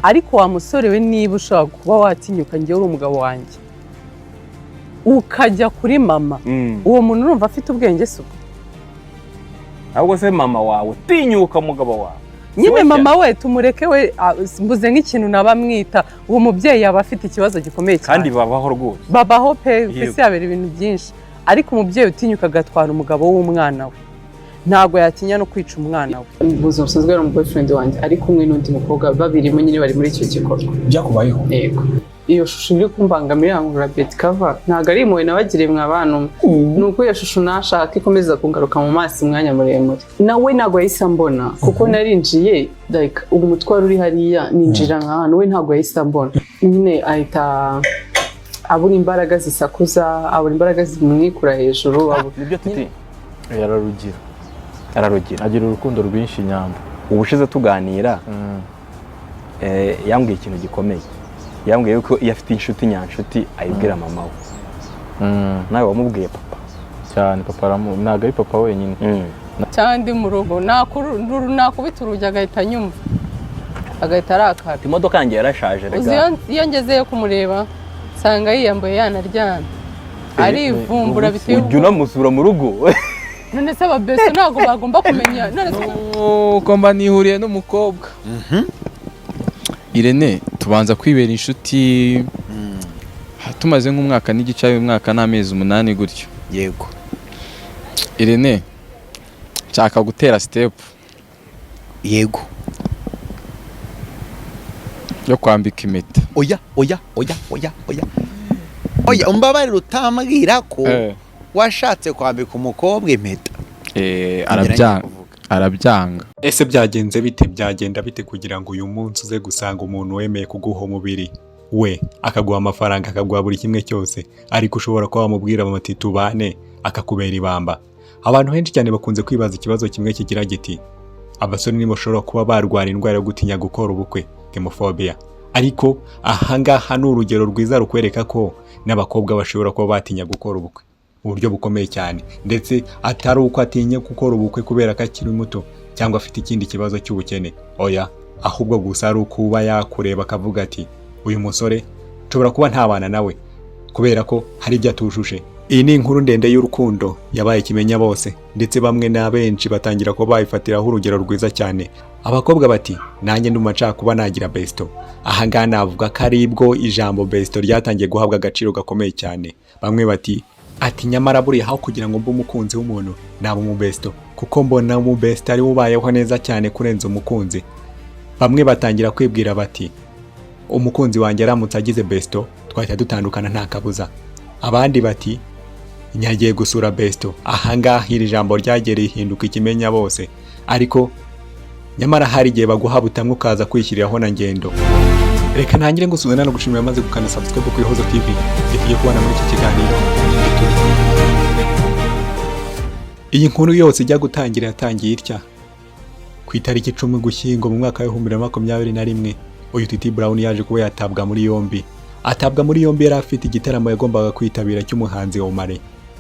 Ariko wa musore we, niba ushobora kuba watinyuka, njyewe uri umugabo wanjye, ukajya kuri mama, uwo muntu urumva afite ubwenge se ubwo? Ahubwo se mama wawe utinyuka umugabo wawe? Nyine mama we tumureke we, mbuze nk'ikintu naba mwita. Uwo mubyeyi yaba afite ikibazo gikomeye cyane. Kandi babaho rwose. Babaho pe, ku isi habera ibintu byinshi, ariko umubyeyi utinyuka agatwara umugabo w'umwana we, ntabwo yatinya no kwica umwana we. Mu buzima busanzwe yari umuboyfriend wanjye, ari kumwe n'undi mukobwa, babirimo nyine, bari muri icyo gikorwa. Byakubayeho? Yego. Iyo shusho iri kumbangamira, yangura bed cover. Ntabwo ari impuhwe nabagiriye mwa bantu, ni uko iyo shusho nashaka ko ikomeza kungaruka mu maso umwanya muremure. Nawe ntabwo yahise ambona kuko narinjiye, like ubu umutwaro uri hariya, ninjira nka hano, we ntabwo yahise ambona nyine, ahita abura imbaraga zisakuza, abura imbaraga zimwikura hejuru, Nibyo tuti. Yararugira. Ararugira. Agira urukundo rwinshi, Nyambo. Ubushize tuganira, yambwiye ikintu gikomeye. Yambwiye ko iyo afite inshuti nyanshuti ayibwira mama we. Nawe wamubwiye papa? Cyane, papa ntabwo ari papa wenyine. Cyangwa ndi mu rugo, nakubita urugi agahita anyumva, agahita arakara. Imodoka yanjye yarashaje. Uzi Rega. iyo ngezeyo kumureba, nsanga yiyambaye, yanaryamye, arivumbura biteye Ujya ubwoba. unamusura mu rugo? None se ababesto ntabwo bagomba kumenya? None se Uko mba nihuriye n'umukobwa Irene, tubanza kwibera inshuti tumaze nk'umwaka n'igice, umwaka n'amezi 8 gutyo. Irene, nshaka gutera step yo kwambika impeta. Oya, oya, oya, oya, oya, oya, umbabarire, utambwira ko washatse kwambika umukobwa impeta. Arabyanga. Kuvuga. Arabyanga. Ese byagenze bite, byagenda bite kugira ngo uyu munsi uze gusanga umuntu wemeye kuguha umubiri we, akaguha amafaranga, akaguha buri kimwe cyose, ariko ushobora kuba wamubwira bati "tubane", akakubera ibamba? Abantu benshi cyane bakunze kwibaza ikibazo kimwe kigira giti: "Abasore ntibashobora kuba barwara indwara yo gutinya gukora ubukwe, gamophobia?" Ariko ahangaha ni urugero rwiza rukwereka ko n'abakobwa bashobora kuba batinya gukora ubukwe mu buryo bukomeye cyane, ndetse atari uko atinya gukora ubukwe kubera ko akiri muto cyangwa afite ikindi kibazo cy'ubukene. Oya, ahubwo gusa ari ukuba yakureba akavuga ati: "Uyu musore nshobora kuba ntabana nawe kubera ko hari ibyo atujuje." Iyi ni inkuru ndende y'urukundo yabaye ikimenya bose, ndetse bamwe na benshi batangira kuba bayifatiraho urugero rwiza cyane. Abakobwa bati: "Nanjye ndumva nshaka kuba nagira besto." Ahangaha navuga ko aribwo ijambo besto ryatangiye guhabwa agaciro gakomeye cyane. Bamwe bati ati: "Nyamara buriya aho kugira ngo mbe umukunzi w'umuntu, naba umubesto, kuko mbona umubesto ari we ubayeho neza cyane kurenza umukunzi." Bamwe batangira kwibwira bati: "Umukunzi wanjye aramutse agize besto, twahita dutandukana nta kabuza." Abandi bati: "Nyagiye gusura besto." Ahangaha iri jambo ryagiye rihinduka ikimenya bose, ariko nyamara hari igihe baguha butamwe ukaza kwishyiriraho na ngendo. Reka ntangire ngusubiza no gushimira amaze gukanda subscribe ku Ihozo TV. Tugiye kubana muri iki kiganiro. Iyi nkuru yose ijya gutangira yatangiye itya: ku itariki 10 Ugushyingo mu mwaka wa 2021, uyu Titi Brown yaje kuba yatabwa muri yombi. Atabwa muri yombi yari afite igitaramo yagombaga kwitabira cy'umuhanzi Omar.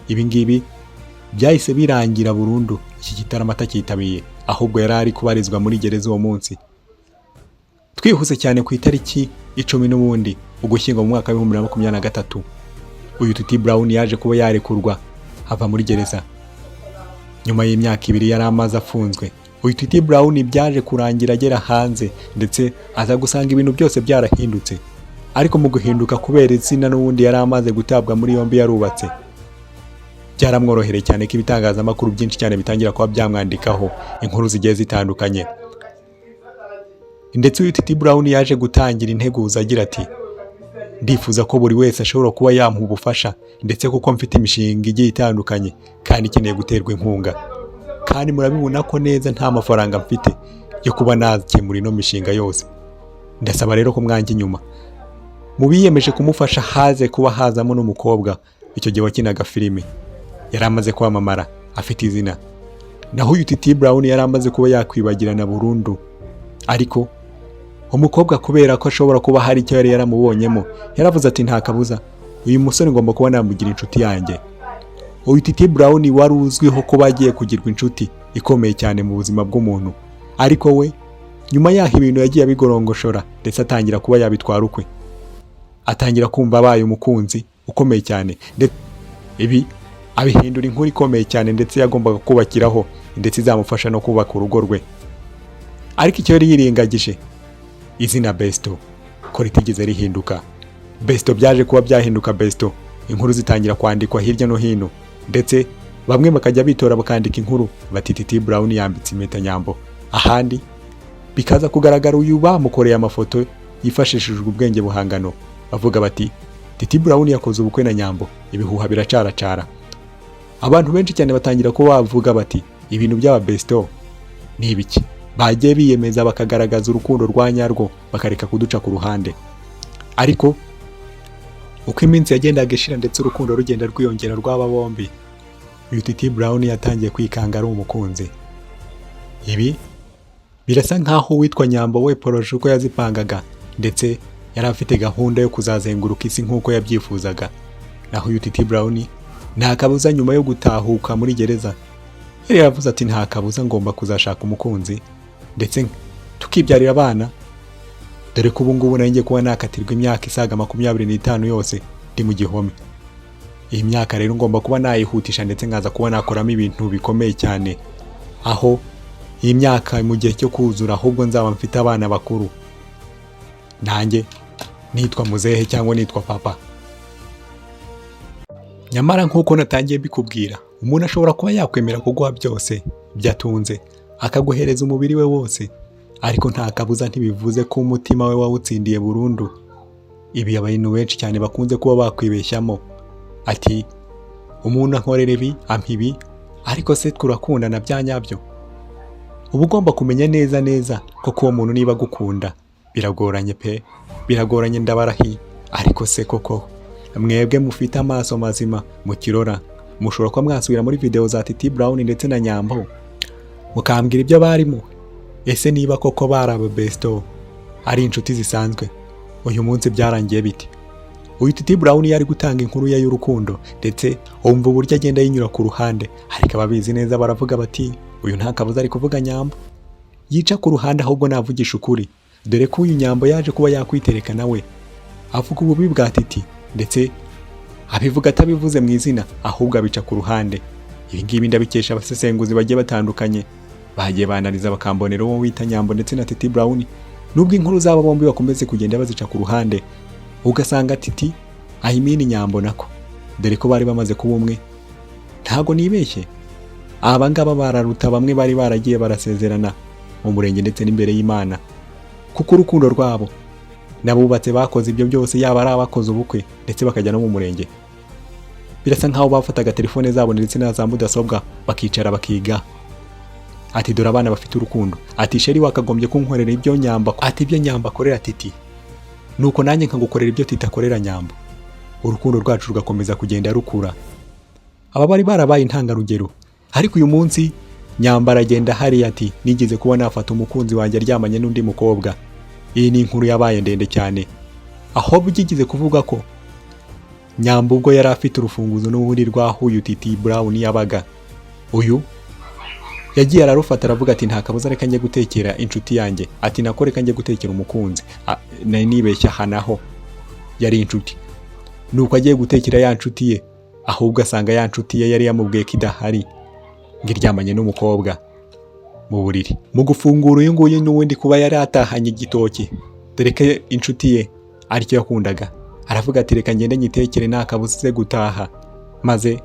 Ibi ngibi byahise birangira burundu iki gitaramo atacyitabiye, ahubwo yari ari kubarizwa muri gereza uwo munsi. Twihuse cyane, ku itariki 10 n'ubundi Ugushyingo mu mwaka wa 2023, uyu Titi Brown yaje kuba yarekurwa, ava muri gereza nyuma y'imyaka 2 yari amaze afunzwe. Uyu Titi Brown byaje kurangira agera hanze, ndetse aza gusanga ibintu byose byarahindutse. Ariko mu guhinduka, kubera izina n'ubundi yari amaze gutabwa muri yombi yarubatse, byaramworohereye cyane ko ibitangazamakuru byinshi cyane bitangira kuba byamwandikaho inkuru zigiye zitandukanye. Ndetse uyu Titi Brown yaje gutangira integuza agira ati: "Ndifuza ko buri wese ashobora kuba yampa ubufasha, ndetse kuko mfite imishinga igiye itandukanye kandi ikeneye guterwa inkunga, kandi murabibona ko neza nta mafaranga mfite yo kuba nakemura ino mishinga yose. Ndasaba rero ko mwanjya inyuma." Mu biyemeje kumufasha haze kuba hazamo n'umukobwa icyo gihe wakinaga filime, yari amaze kwamamara, afite izina. Naho uyu Titi Brown yari amaze kuba yakwibagirana burundu, ariko umukobwa, kubera ko ashobora kuba hari icyo yari yaramubonyemo, yaravuze ati: "Nta kabuza uyu musore ngomba kuba namugira inshuti yanjye." Uyu Titi Brown wari uzwiho kuba agiye kugirwa inshuti ikomeye cyane mu buzima bw'umuntu, ariko we Nyuma yaho ibintu yagiye abigorongoshora, ndetse atangira kuba yabitwara ukwe, atangira kumva abaye umukunzi ukomeye cyane, ndetse ibi abihindura inkuru ikomeye cyane, ndetse yagombaga kubakiraho, ndetse izamufasha no kubaka urugo rwe. Ariko icyo yari yirengagije, izina Besto ko ritigeze rihinduka. Besto byaje kuba byahinduka Besto, inkuru zitangira kwandikwa hirya no hino, ndetse bamwe bakajya bitora bakandika inkuru bati Titi Brown yambitse impeta Nyambo, ahandi bikaza kugaragara uyu bamukoreye amafoto yifashishijwe ubwenge buhangano, bavuga bati Titi Brown yakoze ubukwe na Nyambo. Ibihuha biracaracara, abantu benshi cyane batangira kuba bavuga bati ibintu by'aba Besto ni ibiki? Bagiye biyemeza bakagaragaza urukundo rwa nyarwo, bakareka kuduca ku ruhande. Ariko uko iminsi yagendaga ishira, ndetse urukundo rugenda rwiyongera rw'aba bombi, uyu Titi Brown yatangiye kwikanga ari umukunzi. Ibi birasa nkaho uwitwa Nyambo we projet uko yazipangaga, ndetse yari afite gahunda yo kuzazenguruka isi nk'uko yabyifuzaga. Naho uyu Titi Brown, nta kabuza, nyuma yo gutahuka muri gereza yari yaravuze ati nta kabuza ngomba kuzashaka umukunzi, ndetse tukibyarira abana, dore ko ubu ngubu nari ngiye kuba nakatirwa imyaka isaga 25 yose ndi mu gihome. Iyi myaka rero ngomba kuba nayihutisha, ndetse nkaza kuba nakoramo ibintu bikomeye cyane, aho iyi myaka mu gihe cyo kuzura ahubwo nzaba mfite abana bakuru, nanjye nitwa muzehe cyangwa nitwa papa. Nyamara nk'uko natangiye mbikubwira, umuntu ashobora kuba yakwemera kuguha byose ibyo atunze, akaguhereza umubiri we wose, ariko nta kabuza ntibivuze ko umutima we wawutsindiye burundu. Ibi abantu benshi cyane bakunze kuba bakwibeshyamo, ati umuntu ankorera ibi, ampa ibi, ariko se turakundana bya nyabyo? Uba ugomba kumenya neza neza koko uwo muntu niba agukunda. Biragoranye pe, biragoranye, ndabarahiye. Ariko se koko mwebwe mufite amaso mazima mukirora, mushobora kuba mwasubira muri video za Titi Brown ndetse na Nyambo mukambwira ibyo barimo? Ese niba koko bari aba besto, ari inshuti zisanzwe, uyu munsi byarangiye bite? Uyu Titi Brown yari gutanga inkuru ye y'urukundo, ndetse wumva uburyo agenda yinyura ku ruhande, ariko ababizi neza baravuga bati uyu nta kabuza ari kuvuga Nyambo. Yica ku ruhande, ahubwo navugisha ukuri, dore ko uyu Nyambo yaje kuba yakwitereka nawe avuga ububi bwa Titi, ndetse abivuga atabivuze mu izina, ahubwo abica ku ruhande. Ibi ngibi ndabikesha abasesenguzi bagiye batandukanye bagiye banariza bakambonera uwo wita Nyambo ndetse na Titi Brown, nubwo inkuru zabo bombi bakomeze kugenda bazica ku ruhande, ugasanga Titi, I mean Nyambo nako, dore ko bari bamaze kuba umwe. Ntago nibeshye, aba ngaba bararuta bamwe bari baragiye barasezerana mu murenge ndetse n'imbere y'Imana, kuko urukundo rwabo n'abubatse bakoze ibyo byose, yaba ari abakoze ubukwe ndetse bakajya no mu murenge, birasa nkaho bafataga telefone zabo ndetse na za mudasobwa bakicara bakiga, ati dore abana bafite urukundo, ati chéri wakagombye kunkorera ibyo Nyamba, ati ibyo Nyamba akorera Titi, nuko nanjye nkagukorera ibyo Titi akorera Nyambo, urukundo rwacu rugakomeza kugenda rukura. Aba bari barabaye intangarugero. Ariko uyu munsi Nyamba aragenda hariya ati nigeze kuba nafata umukunzi wanjye aryamanye n'undi mukobwa. Iyi ni inkuru yabaye ndende cyane, aho byigeze kuvuga ko Nyamba ubwo yari afite urufunguzo n'ubundi rw'aho uyu Titi Brown yabaga, uyu yagiye ararufata, aravuga ati nta kabuza reka njye gutekera inshuti yanjye, ati nako reka njye gutekera umukunzi. Nari nibeshya, aha naho yari inshuti. Nuko agiye gutekera ya nshuti ye, ahubwo asanga ya nshuti ye yari yamubwiye ko idahari, ngo iryamanye n'umukobwa mu buriri. Mu gufungura, uyu nguyu n'ubundi kuba yari atahanye igitoki, dore ko inshuti ye aricyo yakundaga, aravuga ati reka ngende nyitekere, nta kabuza ize gutaha maze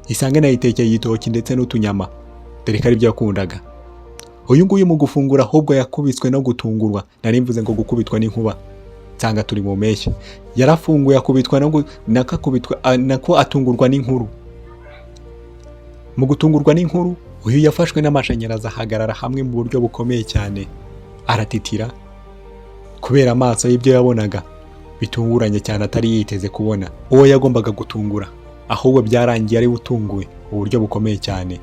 isange nayitekeye igitoki ndetse n'utunyama, dore ko aribyo yakundaga. Uyu nguyu mu gufungura ahubwo yakubiswe no gutungurwa. Nari mvuze ngo gukubitwa n'inkuba, nsanga turi mu mpeshyi. Yarafunguye akubitwa no nako akubitwa nako atungurwa n'inkuru. Mu gutungurwa n'inkuru, uyu yafashwe n'amashanyarazi, ahagarara hamwe mu buryo bukomeye cyane, aratitira kubera amaso y'ibyo yabonaga bitunguranye cyane atari yiteze kubona. Uwo yagombaga gutungura ahubwo byarangiye ari we utunguwe mu buryo bukomeye cyane.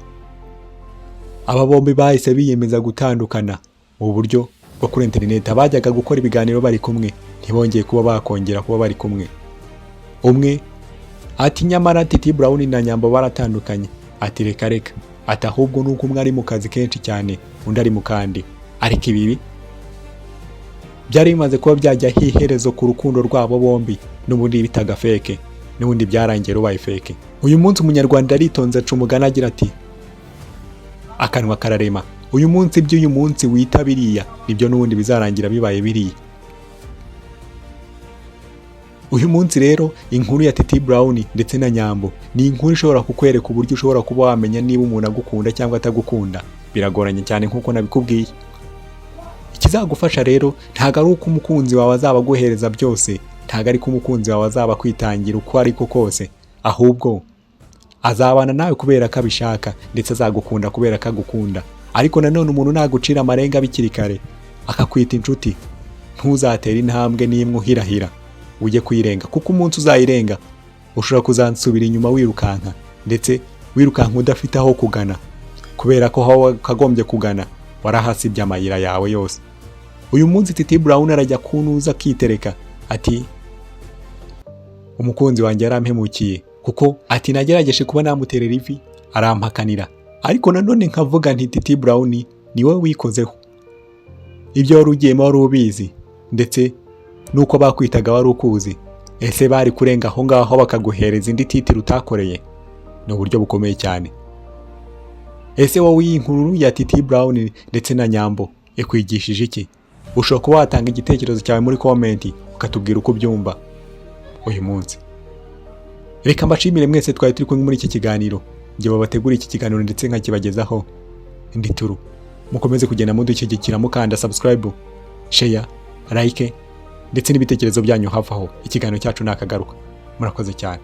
Aba bombi bahise biyemeza gutandukana mu buryo bwo kuri interineti. Abajyaga gukora ibiganiro bari kumwe ntibongeye kuba bakongera kuba bari kumwe. Umwe ati nyamara Titi Brown na Nyambo baratandukanye, ati reka reka, ati ahubwo nuko umwe ari mu kazi kenshi cyane, undi ari mu kandi. Ariko ibi byari bimaze kuba byajyaho iherezo ku rukundo rwabo bombi, n'ubundi bitaga fake, n'ubundi byarangiye rubaye fake. Uyu munsi Umunyarwanda aritonze, aca umugani agira ati: "Akanwa kararema." Uyu munsi iby'uyu munsi wita biriya nibyo n'ubundi bizarangira bibaye biriya. Uyu munsi rero inkuru ya Titi Brown ndetse na Nyambo ni inkuru ishobora kukwereka uburyo ushobora kuba wamenya niba umuntu agukunda cyangwa atagukunda. Biragoranye cyane nk'uko nabikubwiye. Ikizagufasha rero ntabwo ari uko umukunzi wawe azaba aguhereza byose, ntabwo ari ko umukunzi wawe azaba akwitangira uko ariko kose, ahubwo azabana nawe kubera ko abishaka, ndetse azagukunda kubera ko agukunda. Ariko nanone umuntu nagucira amarenga bikiri kare akakwita inshuti, ntuzatere intambwe n'imwe uhirahira ujye kuyirenga, kuko umunsi uzayirenga ushobora kuzansubira inyuma wirukanka, ndetse wirukanka udafite aho kugana, kubera ko aho wakagombye kugana warahasibye amayira yawe yose. Uyu munsi Titi Brown arajya kunuza akitereka ati: "Umukunzi wanjye yarampemukiye," kuko ati: "Nagerageje kuba namuterera ivi arampakanira." Ariko nanone nkavuga nti: "Titi Brown, ni wowe wikozeho. Ibyo wari ugiyemo wari ubizi, ndetse nuko bakwitaga wari ukuzi. Ese bari kurenga aho ngaho bakaguhereza indi title utakoreye?" Ni uburyo bukomeye cyane. Ese wowe iyi nkuru ya Titi Brown ndetse na Nyambo ikwigishije iki? Ushobora kuba watanga igitekerezo cyawe muri comment, ukatubwira uko ubyumva. Uyu munsi reka mbashimire mwese twari turi kumwe muri iki kiganiro. Njye babateguriye iki kiganiro ndetse nkakibagezaho ndi Turu. Mukomeze kugenda mudushyigikira mukanda subscribe, share, like ndetse n'ibitekerezo byanyu hafi aho. Ikiganiro cyacu ni akagaruka. Murakoze cyane.